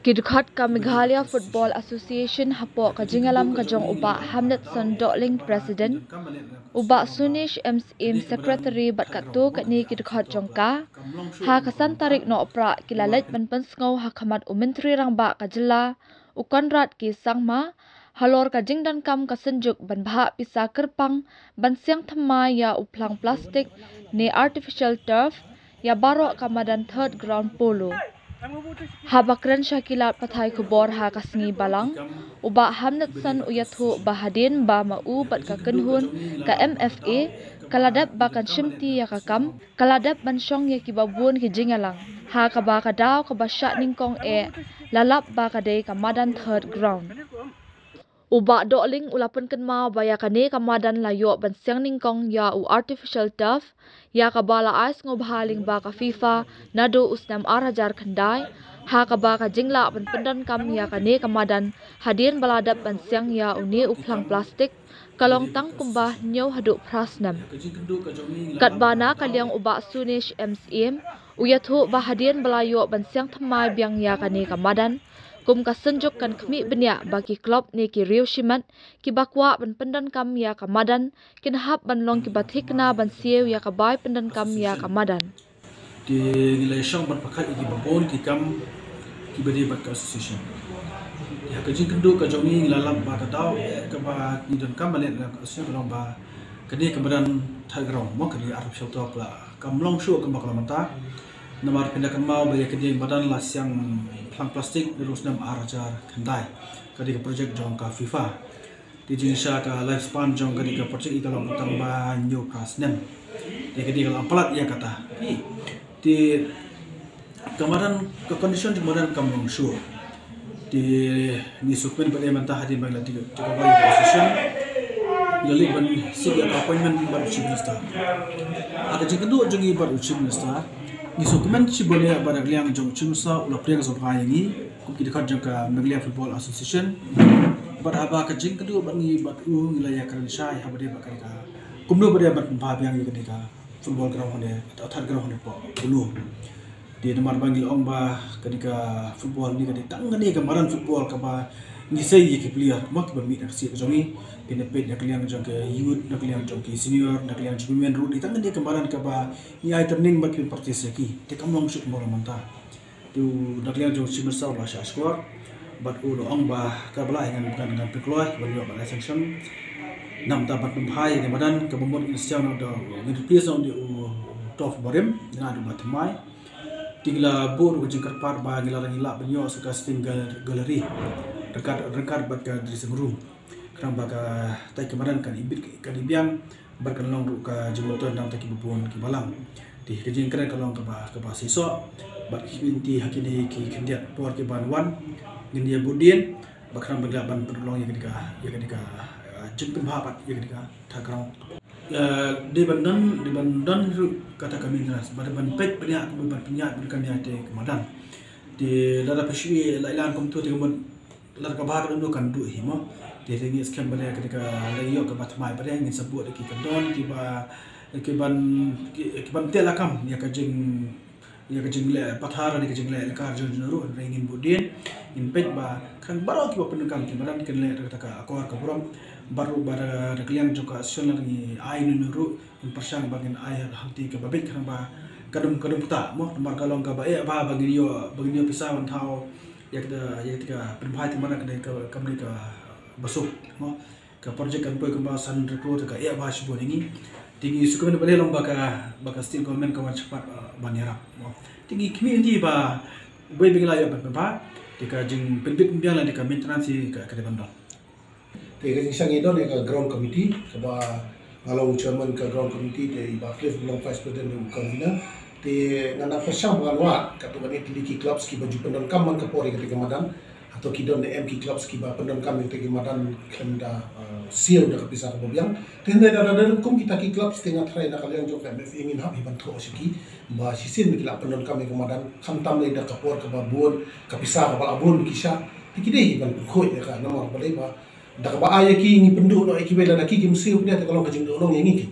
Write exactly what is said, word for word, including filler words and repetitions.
Ki dkhot ka Meghalaya Football Association hapoh ka jingïalam ka jong u Bah Hamletson Dohling, President, u Bah Sunish M Syiem, Secretary, bad katto katne ki dkhot jong ka, ha ka san tarik Nohprah ki la leit ban pynsngew ha khmat u Myntri Rangbah ka jylla, u Conrad K Sangma, halor ka jingdonkam ka Synjuk ban bhah pisa kyrpang ban siang thymmai ïa u phlang plastik ne artificial turf ïa baroh ka madan Third Ground Polo. Haba kren sha ki lad pathai khubor ha ka sngi Balang, u Bah Hamletson u ïathuh ba hadien ba ma u bad ka kynhun ka M F A ka la dep ba kan shimti ïa ka kam, ka la dep ban shong ïa kiba bun ki jingïalang, ha kaba ka daw kaba shah nyngkong eh la lap ba ka dei ka madan Third Ground. U Bah Dohling u la pynkynmaw ba ïa kane ka madan la ïoh ban siang nyngkong ïa u artificial turf, ïa kaba la ai sngewbha lyngba ka FIFA naduh u snem ar hajar khyndai, ha kaba ka jinglah ban pyndonkam ïa kane ka madan hadien ba la dep ban siang ïa une u phlang plastik ka long tang kumba hynñiew haduh phra snem. Katba na ka liang u Bah Sunish M Syiem u ïathuh ba hadien ba la ïoh ban siang thymmai biang ïa kane ka madan, kum ka Synjuk kan khmih bniah ba ki club ne ki riew shimet kiba kwah ban pyndonkam ïa ka madan kin hap ban long kiba thikna ban siew ïa ka bai pyndonkam ïa ka madan. Te ngi la shong ban pyrkhat ïa kiba bun ki kam kiba dei bad ka association. Ïa ka jingkynduh ka jong ngi, ngi la lap ba ka daw eh kaba ngi donkam ban leh ka association ka long ba kane ka madan Third Ground, mo, kane artificial turf la kam long shuh kumba ka long mynta. Namar phin da kynmaw ba ïa kane ka madan la siang phlang plastik naduh u snem ar hajar khyndai. Ka dei ka project jong ka FIFA. Te jingshisha ka lifespan jong kane ka project ka long tang ba hynñiew phra snem. Te kane ka long palat ïa kata. Te ka madan, ka condition jong ka madan kam long shuh. Te ngi sngewkmen ba dei mynta hadien ba ngi la take over ïa ka position, ngi la leit ban seek ïa ka appointment bad u Chief Minister. Ha ka jingkynduh jong ngi bad u Chief Minister, ngi sngewkmen shibun ïa ba na ka liang jong u Chief Minister u la pdiang sngewbha ïa ngi kum ki dkhot jong ka Meghalaya Football Association. Bad haba ka jingkynduh bad ngi bad u, ngi la ïakren shai haba dei ba ka dei ka kumno ba dei ban pynbha biang ïa ka dei ka football ground hangne, Third Ground hangne hapoh Polo. Te namar ba ngi la ong ba ka dei ka football ne ka dei tang kane ka madan football kaba ngi sei ïa ki player, mo, kiba mih na ka kshaid ka jong ngi. Phin ïa peit na ka liang jong ka youth, na ka liang jong ki senior, na ka liang jong ki women ruh, dei tang kane ka madan kaba ngi ai training bad ki practice ïa ki. Te kam long shuh kumba long mynta. Te u, na ka liang jong u Chief Minister u la shah shkor bad u la ong ba ka ba la ngan, ngan, ngan pynkloi ban ïoh bad la sanction. Namar ba ban pynbha ïa kane ka madan kaba mut ngi sngewthuh ngi replace noh ïa u turf barim, ngi la duh ba thymmai. Te ngi la buh ruh ka jingkyrpad ba ngi la, ngi lah ban ïoh sa ka sitting gal-, gallery ryngkat, ryngkat bad ka dressing room. Khnang ba ka, tai ka madan kan ibit, kan ibiang bad kan long ruh ka jingmyntoi na ka bynta kiba bun ki balang. Te ka jingkren ka long kaba, kaba shisha bad ki mynta ha kine ki khyndiat por ki ban wan ngin ïa buddien bad khnang ba ngi lah ban pynlong ïa kane ka, ïa kane ka, ah, jingpynbha bad ïa kane ka Third Ground. Ah, dei ban don, dei ban don ruh kata ka maintenance, bad dei ban peit bniah, ban pynïaid bad ka nia te ka madan. Te lada phi shu ïa la ïalam kumto te ka mut lada ka bha ka don ruh kan duh hi, mo. Te te ngi skhem ba dei ka dei ka la ïoh kaba thymmai ba dei ngin sa buh da ki kyndon kiba, ki ban, ki, ki ban teh lakam ïa ka jing, ïa ka jingleh pathar ne ka jingleh lynker jong jong ruh, hynrei ngin buddien, ngin peit ba khnang baroh kiba pyndonkam ki madan kin leh da kata ka akor ka burom, bad ruh ba da, da ka liang jong ka association lada ngi ai ne ne ruh, ngin pyrshang ba ngin ai hangtei kaba beit khnang ba ka dum, ka dum kata, mo, namar ka long kaba eh ba, ba ngin ïoh, ba ngin ïoh pisa ban thaw ïa kata, ïa kata ka pynbha te madan ka dei ka, ka dei kaba suk, mo. Ka project kan poi kumba san hynriew klur te ka eh ba shibun ïa ngi. Te ngi sngewkmen ba dei long ba ka, ba ka state government ka wan shakhmat, uh, ban ïarap, mo. Te ngi khmih lynti ba wei ba ngi la ïoh ban pynbha, te ka jingpynbit pynbiang lane ka maintenance ka, ka dei ban don. Te ka jingshisha ngi don ïa ka ground committee, kaba nga long chairman ka ground committee, te i Bah Cliff u long vice president ne u convener. Te nga nang pyrshang ba ngan wad katto katne tylli ki clubs kiba ju pyndonkam man ka por ïa kata ka madan. Hato ki don ne em ki clubs kiba pyndonkam ïa kata ka madan khlem da, eh, siew da ka pisa kaba biang. Te hynrei da, da, da kum kita ki clubs te nga tharai na ka liang jong ka M F A ngin hap hi ban thoh sha ki ba shisien ba ki la pyndonkam ïa ka madan, khamtam lei da ka por kaba bun, ka pisa kaba la bun ki shah. Te ki dei hi ban pynkhuid ïa ka, namar balei ba da kaba ai ïa ki ngi pynduh noh ïa kiwei, lada ki kim siew pynïaid te ka long ka jingduhnong ïa ngi ki.